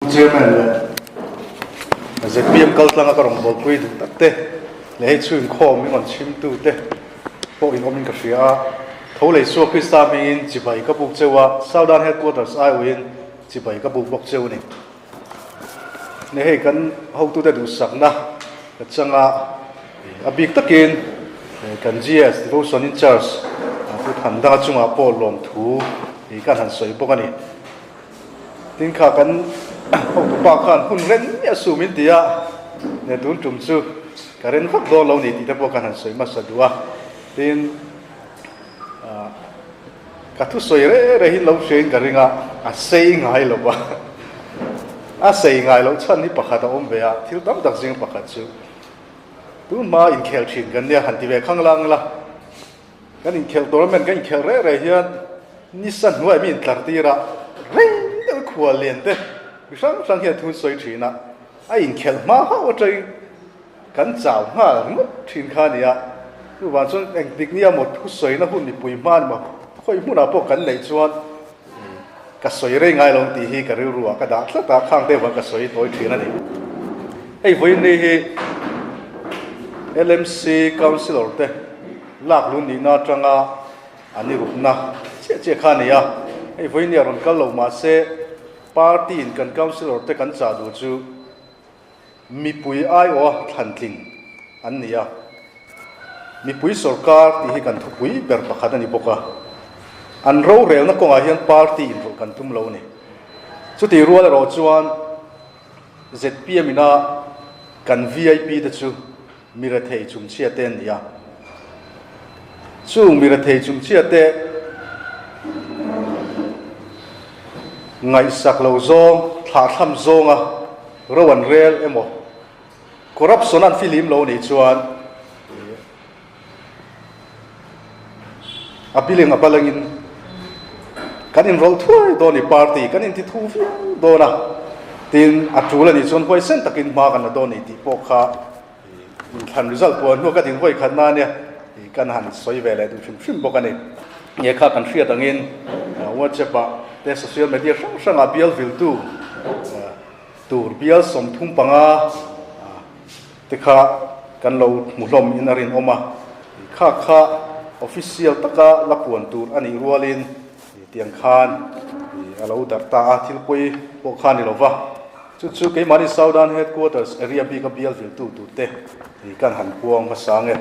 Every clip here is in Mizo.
Chairman leh zpm kaltlanga ka rawn bawlpui duh tak te leh hei chhungkhawm min rawn chhimtu te pawh in awmin ka hria a. Tho lei Sua Krista hmingin chibai ka buk cheu a, Southern Headquarters aiawhin chibai ka buk bawk cheu a ni. Ni hei kan hotute duhsakna ka chang a, a bik takin kan GS Devotion in Charge Pu Thandanga chungah pawh lawmthu kan han sawi bawk a ni. Tin kha kan hotupa khan hun ren miah suh min ti a, ne tun tum chu ka ren vak dawn lo ni tih te pawh kan han sawi hmasa duh a. Tin ka thusawi reh reh hi lo hriain ka ring a, a sei ngai lo va. A sei ngai loh chhan hi pakhat a awm ve a, thil tam tak zing pakhat chu tun hma inkhel thin kan nia han ti ve khang lang la. Kan inkhelh tournament kan inkhelh reh reh hian nisa hnuai mi intlar tir a, rei deuh khual lian te mi hrang hrang hian thu sawi thin a, a inkhelh hma hauh atangin kan chau nghal ringawt thin kha a ni a. Chuvang chuan engtik nia maw thusawina hun mipui hma ni maw khawi hmunah pawh kan neih chuan ka sawi rei ngai lo tih hi ka rilru ah ka dah tlat a, khang deuh ah ka sawi tawi thin a ni. Hei vawiin ni hi LMC Councillor te lak lun nihna atanga an i rupna chiah chiah kha a ni a, hei vawiin ni a rawn kal lo mahse party in kan Councillor te kan chah duh chu mipui aiawha thlan tling an ni a, mipui sorkar tih hi kan thupui ber pakhat a ni bawk a, an rorelna kawngah hian party inrawlh kan tum lo a ni. Chutih rual erawh chuan zpm ina kan vip te chu mi rethei chumchhia te an ni a, chung mi rethei chumchhia te ngaihsak lo zawng, thlahthlam zawnga ro an rel emaw corruption an fihlim lo nih chuan a billing a balangin kan inrawlh thuai dawn ni party kan inti thu viau dawn a, tin a tul a nih chuan huaisen takin hma kan la dawn ni tih pawh kha inthlan result puan hnu ka din huai khat na nia kan han sawi ve leh duh hrim hrim bawk a ni. Nge kha kan hriat angin WhatsApp ah te social media hrang hrangah bial viltu tur bial 35 te kha kan lo hmu hlawm in a rinawm a, kha kha official taka la puan tur a nih rualin tiang khan a lo darh ta a, thil pawi pawh kha a ni lo va, chu chu keimahni Southern Headquarters area bika bial viltu turte kan han puang hmasa ang e.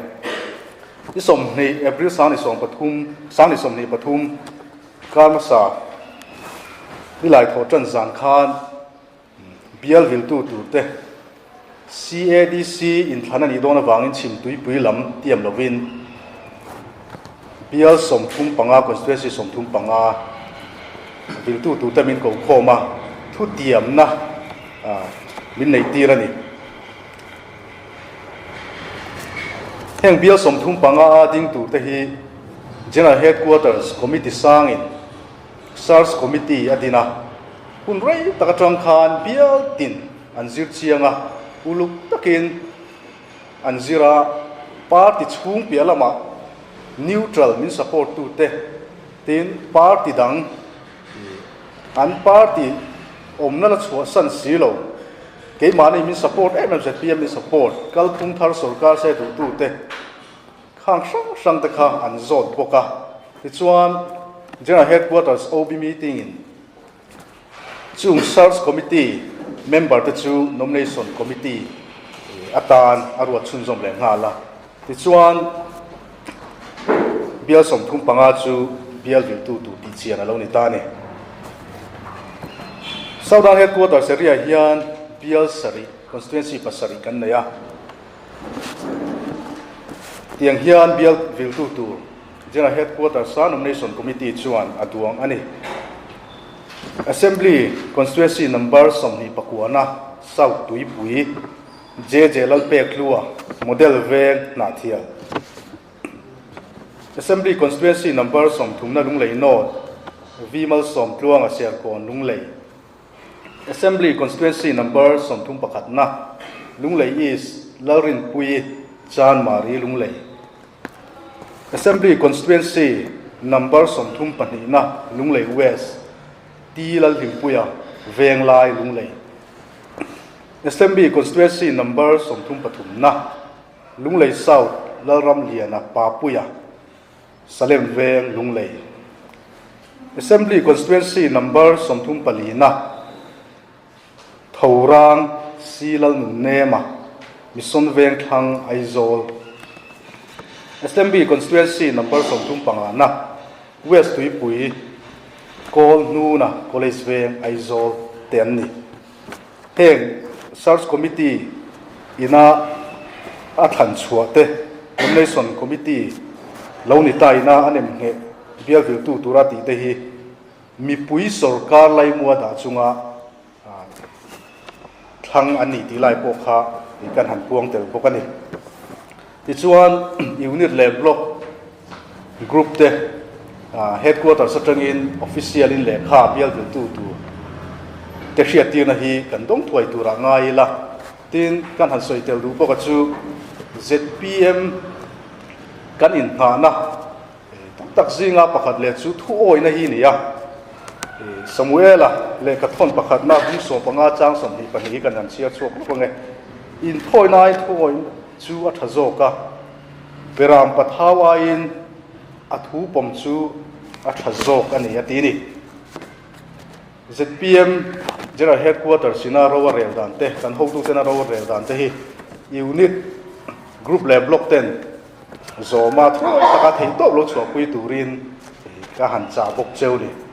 Ni 20 April 2023, 2023 kar hmasa nilai thawh tan zan khan Bial viltu turte CADC inthlan a nih dawn avangin chhimtuipui lam tiam lovin bial 35, constituency 35 viltu turte min ko khawm a, thutiamna min neih tir a ni. Heng bial 35 a ding turte hi General Headquarters Committee sangin Search Committee a din a, hun rei tak atang khan bial tin an zir chiang a, uluk takin an zir a, party chhung piah lamah neutral min support tute tin party dang an party awmna la chhuahsan si lo, keimahni min support em em zpm min support kalphung thar sorkar se duhtute Khang hrang hrang te kha an zawt bawk a, tichuan General Headquarters OB meeting in chung Search Committee member te chu Nomination Committee atan a ruat chhunzawm leh nghal a, tichuan bial 35 chu bial viltu tur tih chian a lo ni ta a ni. Southern Headquarters area hian bial sarih, constituency pasarih kan nei a. Tiang hian bial viltu tur General Headquarters a Nomination Committee chuan a duang a ni. Assembly Constituency Number 29-na South Tuipui, JJ Lalpekhlua, Model Veng, Hnahthial. Assembly Constituency Number 30-na Lunglei North, V Malsawmtluanga Serkawn, Lunglei. Assembly Constituency Number 31-na Lunglei East Lalrinpui Chanmari Lunglei. Assembly Constituency Number 32-na Lunglei West T Lalhlimpuia Venglai Lunglei. Assembly Constituency Number 33 na Lunglei South Lalramliana Papuia, Salem Veng, Lunglei. Assembly Constituency Number 34 na Thorang C Lalnunnema, Mission Vengthlang, Aizawl. Assembly Constituency Number 35 na West Tuipui, Kawlhnuna College Veng, Aizawl te an ni. Heng Search Committee ina a thlan chhuah te Nomination Committee lo ni ta ina a nem ngheh bial viltu tura tih te hi mipui sorkar laimua dah chunga thlang an ni tih lai pawh kha kan han puang tel bawk a ni. Tichuan Unit leh Block Group te Headquarters atangin Official in lehkha bial viltu tur te hriattirna hi kan dawng thuai turah ngai ila. Tin, kan han sawi tel duh bawk a chu zpm kan inhnahna Tam tak zinga pakhat leh chu thu awihna hi ni a. Samuela lehkha thawn pakhatna bung 15 chang 22 hi kan han chhiar chhuak lawk ang e. Inthawina aiin thu awih chu a tha zawk a, Beram pathau aiin a thu pawm chu a tha zawk a ni a ti ni. Zpm General Headquarters ina ro a rel dan te, kan hotutena ro a rel dan te hi Unit, Group leh Block ten Zawma thuai taka theihtawp lo chhuahpui turin ka han chah bawk cheu ni.